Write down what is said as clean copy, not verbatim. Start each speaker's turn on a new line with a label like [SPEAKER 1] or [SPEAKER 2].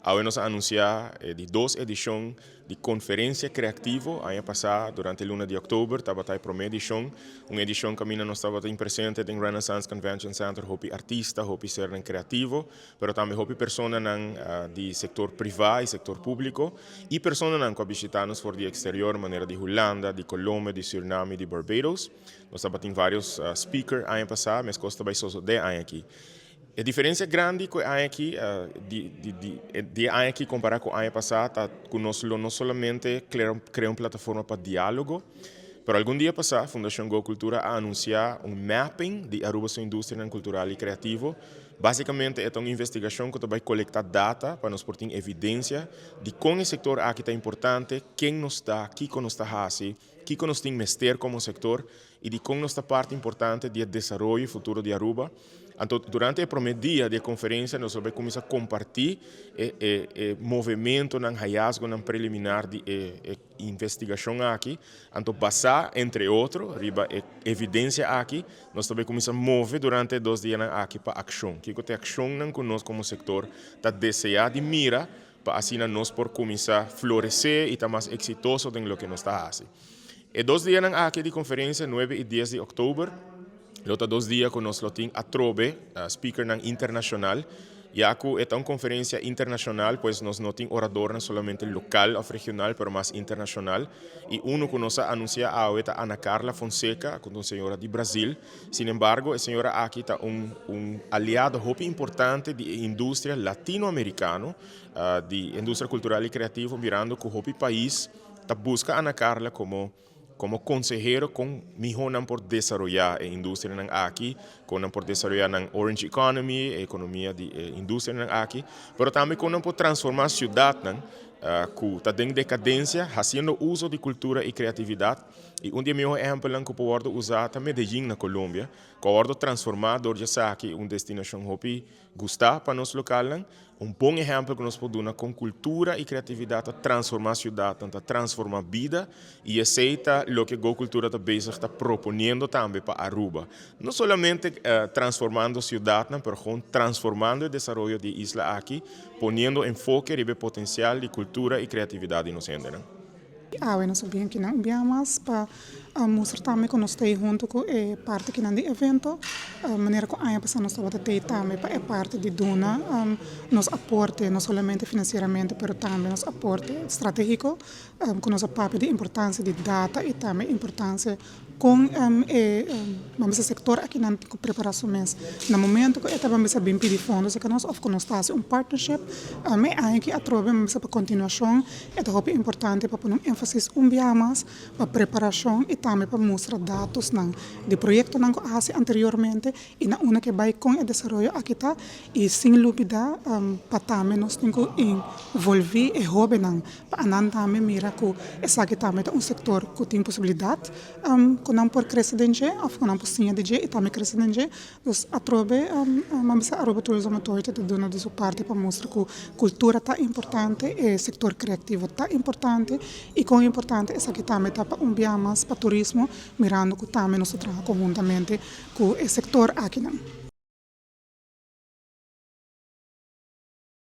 [SPEAKER 1] Awe nos a anuncia e di dos edicion di Conferencia Creativo. Aña pasa, durante luna di october, tabata e prome edicion. Un edicion caminda nos tabata presente den Renaissance Convention Center, hopi artista, hopi sernan creativo, pero tambe hopi personanan di sector priva y sector publico y personanan cu a bishita nos for di exterior, manera di Hulanda, di Colombia, di Suriname y di Barbados. Nos tabatin varios speaker aña pasa, mescos ta bay sosode aña aki. E diferencia grandi cu e aña aki, di e aña aki compara cu aña pasa, ta cu nos lo no solamente crea un plataforma pa dialogo, pero algun dia pasa Fundacion Go Cultura a anuncia un mapping di Aruba su industrianan cultural y creativo. Basicamente e ta un investigacion cu ta bay colecta data pa nos por tin evidencia di con e sector aki ta importante, ken nos ta, kico nos ta haci, kico nos tin mester como sector y di con nos ta parti importante di e desaroyo y futuro di Aruba. Anto, durante e prome dia di e conferencia nos lo bay cuminsa comparti e movimentonan, hallazgonan preliminar di e investigacion aki. Anto, basa, entre otro, riba e evidencia aki, nos ta bay cuminsa move durante e 2 dianan aki pa accion. Kico ta e accionnan cu nos como sector ta desea di mira pa asina nos por cuminsa florece y ta mas exitoso den loke nos ta haci? E 2 dianan aki di conferencia, 9 y 10 di october, lo ta 2 dia cu nos lo tin atrobe speakernan internacional. Ya cu e ta un conferencia internacional, pues nos no tin oradornan solamente local of regional, pero mas internacional. Y uno cu nos a anuncia awe ta Ana Carla Fonseca, cu ta un señora di Brasil. Sin embargo, e señora aki ta un aliado hopi importante di industria latinoamericano, di industria cultural y creativo, mirando cu hopi pais ta busca Ana Carla como consehero con miho nan por desaroya e industrianan aki, con nan por desaroya nan orange economy, e economia di industrianan aki, pero tambe con nan por transforma ciudadnan cu ta den decadencia, haciendo uso di cultura y creatividad. Y un di e miho ehempelnan cu por usa ta Medellín na Colombia, cu a wordo transforma door di esaki un destinacion hopi gusta pa nos localnan. Un bon ehempel cu nos por duna con cultura y creatividad ta transforma ciudad, ta transforma bida, y esey ta loke Go Cultura ta bezig ta proponiendo tambe pa Aruba. No solamente transformando ciudad, pero gewoon transformando e desaroyo di e isla aki, poniendo enfoke riba e potencial di cultura y creatividad di nos hendenan.
[SPEAKER 2] Awe nos a bin aki un biaha mas pa mustra tambe cu nos ta hunto cu e parti aki di evento, manera cu aña pasa nos tabata tambe pa e parti di duna nos aporte, no solamente financieramente, pero tambe nos aporte strategico, cu nos papia di importancia di data y tambe importancia cu e, ban bisa, sector aki nan tin cu prepara su mes na momento cu e ta, ban bisa, bin pidi fondo cu nos of cu nos ta un partnership. E aña aki atrobe, ban bisa, pa continuacion e ta hopi importante pa pone un enfasis un biaha mas pa preparacion y tambe pa mustra datonan di proyectonan cu a haci anteriormente y na unda cu bay cu e desaroyo aki ta, y sin lubida pa tambe nos tin cu envolvi e hobennan pa nan tambe mira cu esaki tambe ta un sector cu tin posibilidad cu nan por crece den dje of cu nan por siña di dje y tambe crece den dje. Dus atrobe, ban bisa, Aruba Tourism Authority ta duna di su parti pa mustra cu cultura ta importante, e sector creativo ta importante y con importante esaki tambe ta pa un biaha mas pa turismo, mirando cu tambe nos ta traha conhuntamente cu e sector aki nan.